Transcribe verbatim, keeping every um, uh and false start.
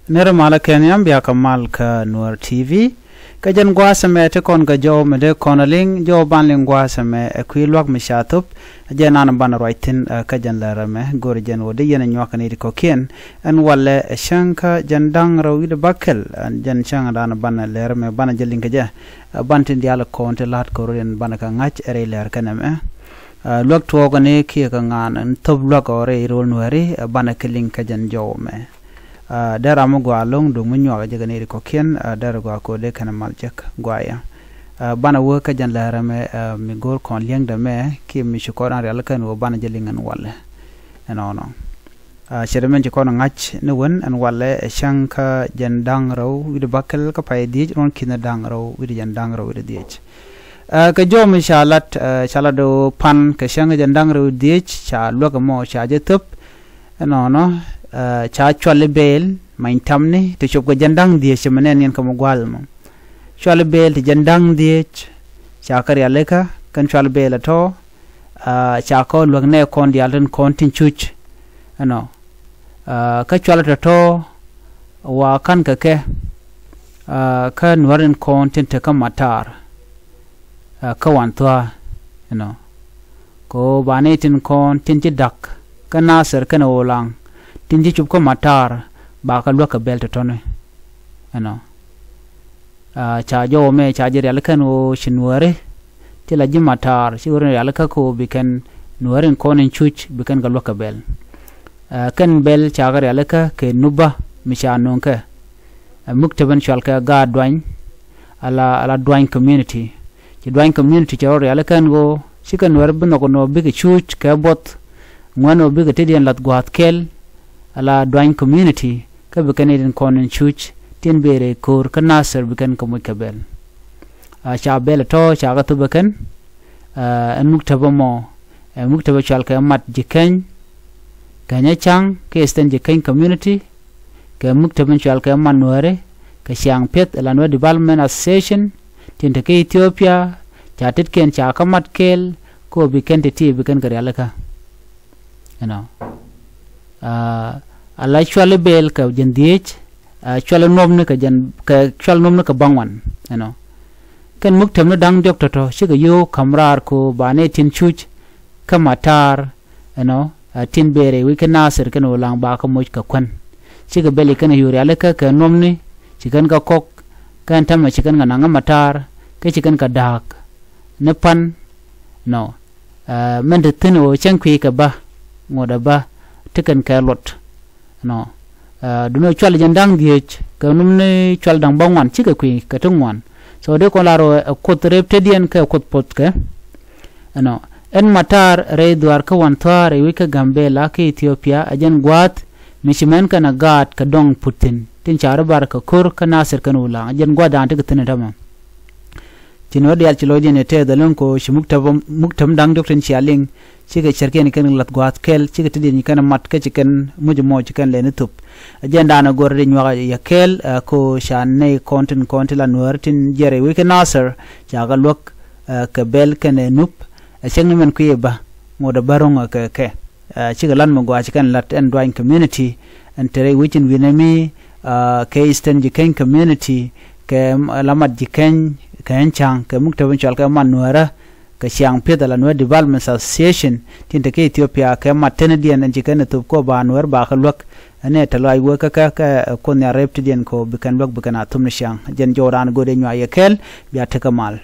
Nir malä kɛn yam bia kɛ mal kä Nuɔr T V. Kä jɛn gua̱a̱th ɛmɛ ti kɔn kɛ jɔw mi dee kɔn a liŋ, jɔw ban liŋ gua̱a̱th ɛmɛ ɛ kui̱ luak mi ca thop. Jɛn an ban ruac thi̱n, ɛ, kä jɛn lɛr ɛmɛ go̱r jɛn wä di yɛn ɛ nyuak kɛ ni ti kɔkiɛn. Ɛn walɛ ɛ cäŋ kä jɛn da̱ŋ rɛw wi̱cdɛ bäkɛl, ɛn jɛn cäŋ dan ban lɛr ɛmɛ ban jɛ liŋ kɛ jɛ. Ɛ, ban tin diaal kɔn ti la̱t kɛ rɔ yɛn ban kɛ ŋa̱c ɛ rɛy lɛr kɛn ɛmɛ. Ɛ, luak tuɔɔk ni kiɛ kɛ ŋaan ɛn thop luak ɔ rɛy ro̱l Nuɛri, ɛ, ban kɛ liŋ kä jɛn jɔw ɛmɛ. Ɛ, dee ram mi gɔaa lo̱ŋ duŋ mi nyuak jɛ kɛ ni ri kɔkiɛn, ɛ, dee ri gɔaa ko̱dɛ kɛn mal jek gɔaa ya. Ɛ, banɛ wä kä jɛn lɛr ɛmɛ, ɛ, mi go̱r kɔn liɛŋdɛ mɛ kiɛ mi ci kɔn an rial kɛn wä banɛ jɛ liŋ ɛn walɛ. Ɛnɔnɔ. Ɛ, cɛ dee mɛn ci kɔn ŋa̱c ni wän ɛn walɛ ɛ cäŋ kä jɛn da̱ŋ rɛw wi̱cdɛ bäkɛl kä pay dhiec ruɔ̱n ki̱n da̱ŋ rɛw wi̱cdɛ jɛn da̱ŋ rɛw wi̱cdɛ dhiec. Ɛ, kɛ jɔw mi ca lat, ɛ, ca lat dee pan kɛ cäŋ jɛn da̱ŋ rɛw dhiec ca luäk ɛmɔ ca jɛ thöp. Ɛnɔnɔ, ɛ, ca cuali bɛɛl many tamni ti cop kɛ jɛn da̱ŋ dhiec cɛ mi nɛn yɛn kɛ mi gua̱a̱th ɛmɔ. Cuali bɛɛl ti jɛn da̱ŋ dhiec ca kɛ rialikä kɛn cuali bɛɛl ɛ tɔ̱, ɛ, ca kɔ luäk nɛ kɔn diaal tin kɔn tin cuc. Ɛnɔ, ɛ, kä cuali tɔ̱tɔ̱ wa ka̱n kɛ kɛ, ɛ, kä Nuäär in kɔn tin te kä Matar, ɛ, kä Wan Thua̱a̱, ɛnɔ. Kɛ ɣöö ba ni tin kɔn tin ci da̱k kä Nathir kɛnɛ Ulaŋ tin ci cup kä Matar ba kɛ luäk kɛ bɛl tɔ̱tɔ̱ni. Ɛnɔ. Ɛ, ca jɔw ɛmɛ ca jɛ rialikä ɛn ɣöö ci Nuääri ti la ji̱ Matar ci ɣöö rialikä kɛ ɣöö bi kɛn Nuääri in kɔn in cuc bi kɛn kɛ luäk kɛ bɛl. Ɛ, kɛn bɛl ca kɛ rialikä kɛ nupä mi ca nööŋkɛ. Ɛ, muktäbä in cual kɛ Gaat Duany, ala, ala Duany community. Ci Duany community cɛ rɔ rialikä ɛn ɣöö cikɛ Nuääri bi nhɔk nɔ bikɛ cuc kɛ buɔth, ŋuɛn ɣöö bikɛ tetdiɛn lath gua̱a̱th kɛl, ala Duany community, kä bi kɛn itin kɔn in cuc tin bëë rɛy ko̱o̱r kä Nathir bi kɛn kɛ moc kɛ bɛl. Ɛ, ca bɛl ɛ tɔ̱ ca kɛ thop ɛ kɛn, ɛ, ɛn muktäbä mɔ, ɛ, muktäbä cual kɛ Mat Ji̱ Keny, kɛ Nyɛ Ca̱ŋ, kɛ Eastern Ji̱ Keny community, kɛ muktäbä cual kɛ Mat Nuääri, kɛ Ciaŋ Piɛth, ala Nuer Development Association, tin te kä Ethiopia, ca tetkiɛn ca kä mat kɛl, kɛ ɣöö bi kɛn te ti bi kɛn kɛ rialikä. Ɛnɔ. Ɛ, ala cuali bɛɛl kɛ jɛn dhiec, ɛ, cuali nuɔpni kɛ jɛn, kɛ cuali nuɔpni kɛ baŋuan. Ɛnɔ. Kɛn muktäbni da̱ŋ diɔ̱k tɔ̱tɔ̱ cikɛ yio̱w ka̱m raar kɛ ɣöö ba ni tin cuc kä Matar, ɛnɔ, ɛ, tin bëë rɛy wec kä Nathir kɛnɛ Ulaŋ ba kɛ moc kɛ kuän. Cikɛ bɛl i̱ kɛn a yio̱w rialikä kɛ nuɔpni, ci kɛn kɛ kɔk, kɛn täämɛ ci kɛn kɛ naŋ kä Matar, kä ci kɛn kɛ da̱a̱k ni pan, nɔ. Ɛ, mɛn te thi̱n ɣöö cäŋ kui̱ kɛ bä, ŋot ɛ bä, ti kɛn kɛ luɔt. Nɔ. Ɛ, duundɛ cual jɛn da̱ŋ dhiec kɛ nuɔpni cual da̱ŋ baŋuan cikɛ kui̱ kɛ ti ŋuan. So dee kɔn lar ɣöö ɛ Kuoth rep tetdiɛn kɛ Kuoth poth kɛ. Ɛnɔ. Ɛn Matar rɛy dhuaar kä Wan Thua̱a̱ rɛy wec kä Gambela kä Ethiopia, ɛ jɛn gua̱a̱th mi ci mɛn kɛn ɛ gaat kɛ dɔ̱ŋ put thi̱n tin ca rɔ bar kɛ ko̱r kä Nathir kɛnɛ Ulaŋ, ɛ jɛn gua̱a̱th da̱a̱n ti kɛ thi̱n ɛ täämɛ. Ci Nuäär diaal ci lɔcdiɛn ɛ tɛth ɛlɔ̱ŋ kɛ ɣöö ci muktäbä, muktäbä da̱ŋ diɔ̱k tin cia liŋ, cikɛ cärkiɛn kɛn lath gua̱a̱th kɛl, cikɛ tetdiɛn kɛn mat, kä ci kɛn muc mɔ ci kɛn lɛni thop. Ɛ jɛn da̱a̱n ɛ go̱r di nyuak yɛ kɛɛl, ɛ, kɛ ɣöö ca nɛy kɔn tin kɔn ti la Nuäär tin jiɛɛr rɛy wec kä Nathir ca kɛ luäk, ɛ, kɛ bɛl kɛnɛ nup. Ɛ cäŋ ni mɛn kui̱ ɛ bä, ŋot ɛ bä ro̱ŋ ɛ kɛ kɛ. Ɛ, cikɛ lat mi gɔaa ci kɛn lat ɛn Duany community, ɛn te rɛy wec in wi̱nɛ mi, ɛ, kɛ Eastern Ji̱ Keny community, kɛ, ɛ, la Mat Ji̱ Keny, kɛ ɛn Ca̱ŋ, kɛ muktäbä cual kɛ Mat Nuäärä, kɛ Ciaŋ Piɛth ala Nuer Development Association, tin te kä Ethiopia, kɛ mat tetdiɛn ɛn ci kɛn ɛ thop kɛ ɣöö ba Nuäär ba kɛ luäk. Ɛn ɛ te lɔaac wee kä kɛ, kɛ, ɛ, Kuoth Nhial rep tetdiɛn kɛ ɣöö bi kɛn luäk bi kɛn a thop ni ciaŋ. Jɛn jɔw raan go̱o̱r di nyuak yɛ kɛɛl, bia tekɛ mal.